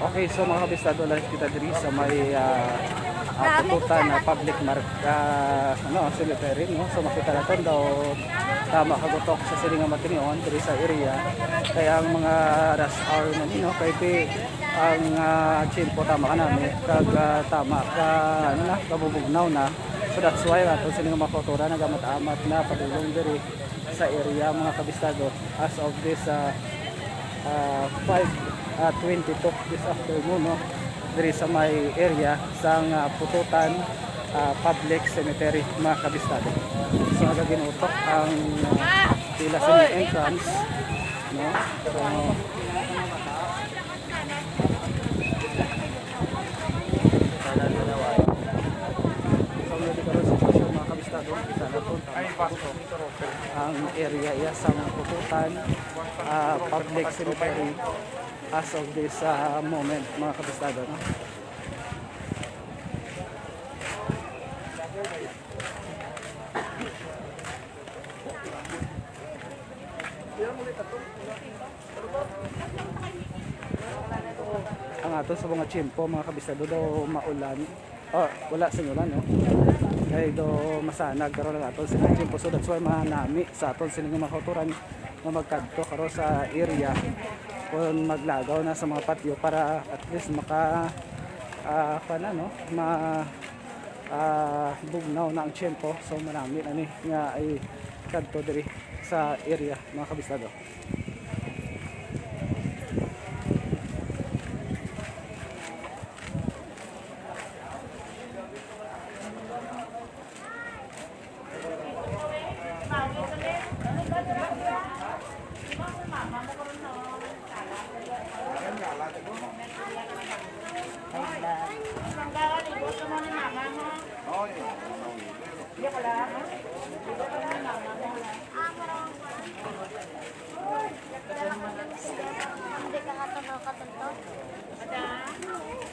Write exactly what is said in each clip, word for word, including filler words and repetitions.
Okay, so mga kabistado, live kita diri sa may, ah, ah, Pututan na public mar-, ah, ano, cemetery, no? So makita naton daw tama kagutok sa sini nga matinion diri sa area. Kaya ang mga rush hour na nino, kay pi-, ang, ah, tiyempo tama ka nami, kag, ah, tama ka, ano na, kabubugnaw na. So that's why nato sini nga mga kautoran nagamat-amat na padulong diri sa area, mga kabistado, as of this, ah, ah, five, ah, twenty-two this afternoon, no? Diri sa may area sang, ah, Pututan, ah, Public Cemetery, mga kabistado. So, aga ginutok ang, ah, pila sa mga entrance, no? So, so, ready karon sa sitwasyon, mga kabistado. Kita naton ang area iya sa Pututan, ah, Public Cemetery as of this, ah, moment, mga kabistado, no? Ang ato sa mga tiyempo, mga kabistado, daw maulan. Oh, wala sa ulan, no? Kay do masanag karon ang aton sini nga tiyempo. So that's why manami sa aton sini nga mga kautoran nga magkadto karon sa area kung maglagaw na sa mga patio para at least maka, ah, kuwan na, no? Ma-, ah, bugnaw na ang tiyempo. So manami na ni nga ay kadto diri sa area, mga kabistado.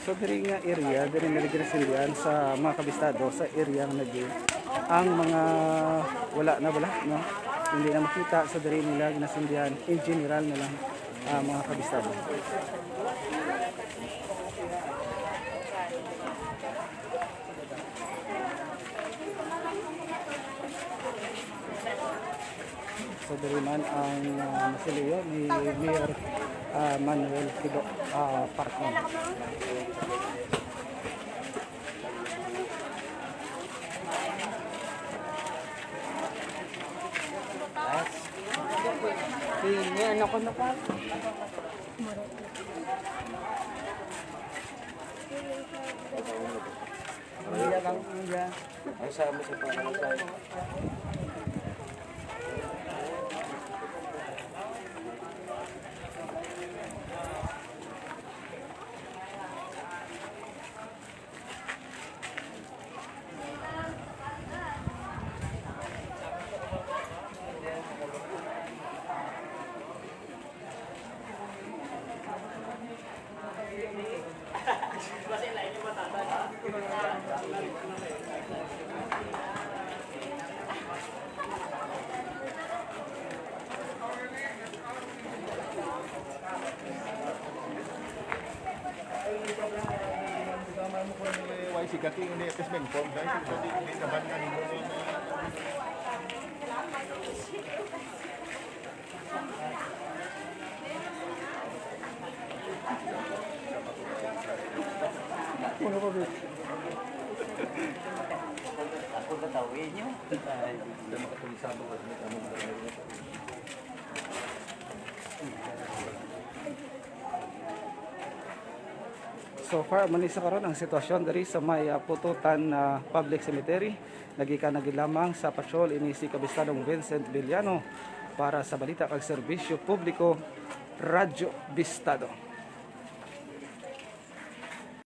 So diri nga area, diri nagresindihan sa mga kabistado sa area nga naging ang mga wala na bala, no? Hindi na makita, so diri nila ginasindihan in general na lang, ah, mga kabistado. So, diri man ang, ah, mausoleo ni Mayor, ah, Manuel Kido, ah, Parkon. Ini ano ko na pa? Ang sa mo sa pangalan. Why si Kating ini, at least may informed na, hindi, hindi naman na nimo. Ako na tawin nyo. So far, amo ni sa karon ang sitwasyon diri sa may, ah, Pututan, ah, Public Cemetery. Nagikan na gid lamang sa patrol ini si Kabistadong Vincent Villano para sa Balita kag Serbisyo Publiko, Radyo Bistado.